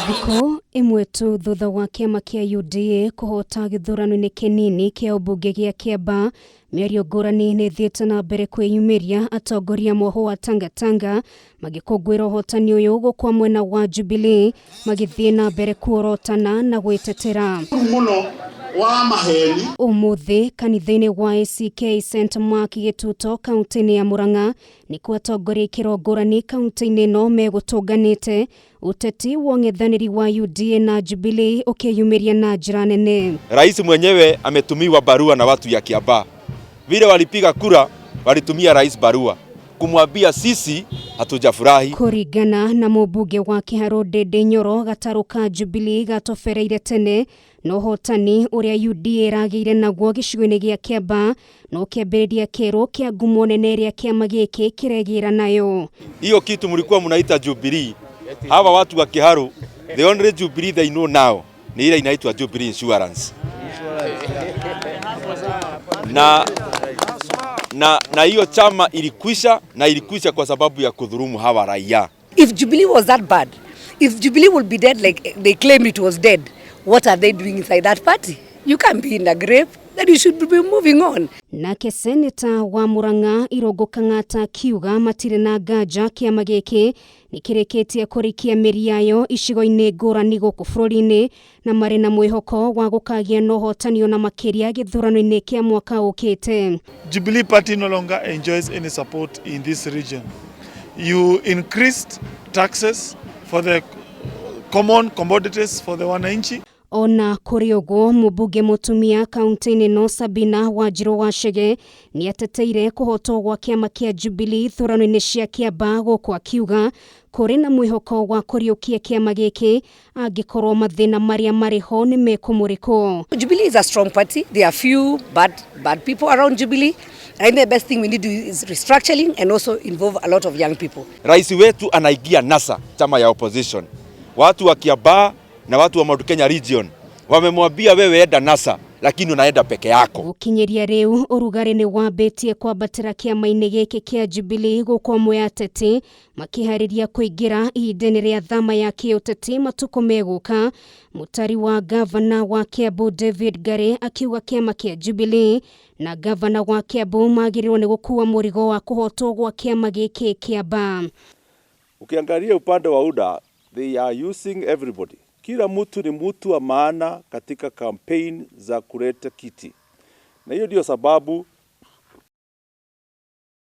Thikũ ĩmwe tu thutha wa kĩama kĩa UDA kũhota gĩthurano-inĩ kĩnini kĩa ũmbunge gĩa Kĩambaa, mĩario ngũrani nĩ ĩthiĩte na mbere kwĩyumĩria, atongoria mwoho wa Tangatanga magĩkũngũĩra ũhotani ũyũ gũkũ mwena wa Jubilee magĩthiĩ na mbere kuorotana na gwĩtetera. Mũno wa maheni. Ũmũthĩ kanitha-inĩ wa ACK St Mark Gĩtuto kaunti-inĩ ya Murang'a nĩkuo atongoria ikĩro ngũrani kaunti-inĩ ĩno megũtũnganĩte, ũteti wa ũng'ethanĩri wa UDA na Jubilee ũkĩyumĩria na njĩra nene. Rais mwenyewe ametumiwa barua na watu ya Kiambaa. Vile walipiga kura, walitumia rais barua kumwambia sisi hatujafurahi. Kũringana na mũmbunge wa Kĩharũ Ndindi Nyoro, gatarũ ka Jubilee gatobereire tene na ũhotani ũrĩa UDA ĩragĩire naguo gĩcigo-inĩ gĩa Kĩambaa no kĩambĩrĩria kĩerũ kĩa ngumo nene ĩrĩa kĩama gĩkĩ kĩregĩra nayo. Hiyo kitu mlikuwa mnaita Jubilee, hawa watu wa Kiharu, the only Jubilee they know now ni ile inaitwa Jubilee Insurance. Na hiyo chama ilikwisha, na ilikwisha kwa sababu ya kudhulumu hawa raia. If Jubilee was that bad, if Jubilee would be dead like they claim it was dead, what are they doing inside that party? You can't be in a grave, then you should be moving on. Nake seneta wa Murang'a Irũngũ Kang'ata akiuga matirĩ na nganja kĩama gĩkĩ nĩkĩrĩkĩtie kũrikia mĩri yayo icigo-inĩ ngũrani gũkũ bũrũri-inĩ na marĩ na mwĩhoko wa gũkagĩa na ũhotani ona makĩria gĩthurano-inĩ kĩa mwaka ũkĩte. Jubilee Party no longer enjoys any support in this region. You increased taxes for the common commodities for the wananchi. Ona kũrĩ ũguo, mũmbunge mũtumia kaunti-inĩ ĩno Sabina Wanjirũ Wachege nĩ ateteire kũhotwo gwa kĩama kĩa Jubilee ithurano-inĩ cia Kĩambaa gũkũ akiuga kũrĩ na mwĩhoko wa kũriũkia kĩama gĩkĩ angĩkorwo mathĩna marĩa marĩ ho nĩ mekũmũrĩkwo. Jubilee is a strong party. There are few bad people around Jubilee. I think the best thing we need to do is restructuring and also involve a lot of young people. Rais wetu anaingia NASA, chama ya opposition. Watu wa Kiambaa na watu wa Mount Kenya region wamemwambia wewe enda NASA, lakini unaenda peke yako. Gũkinyĩria rĩu ũrugarĩ nĩ wambĩtie kwambatĩra kĩama-inĩ gĩkĩ kĩa Jubilee gũkũ amwe ateti makĩharĩria kũingĩra ihinda-inĩ rĩa thama ya kĩũteti matukũ megũka. Mũtari wa gavana wa Kiambu David Ngari akiuga kĩama kĩa Jubilee na gavana wa Kiambu magĩrĩirwo nĩ gũkua mũrigo wa kũhotwo gwa kĩama gĩkĩ Kĩambaa. Ukiangalia upande wa UDA, they are using everybody. Kila mtu ni mtu wa maana katika campaign za kuleta kiti, na hiyo ndio sababu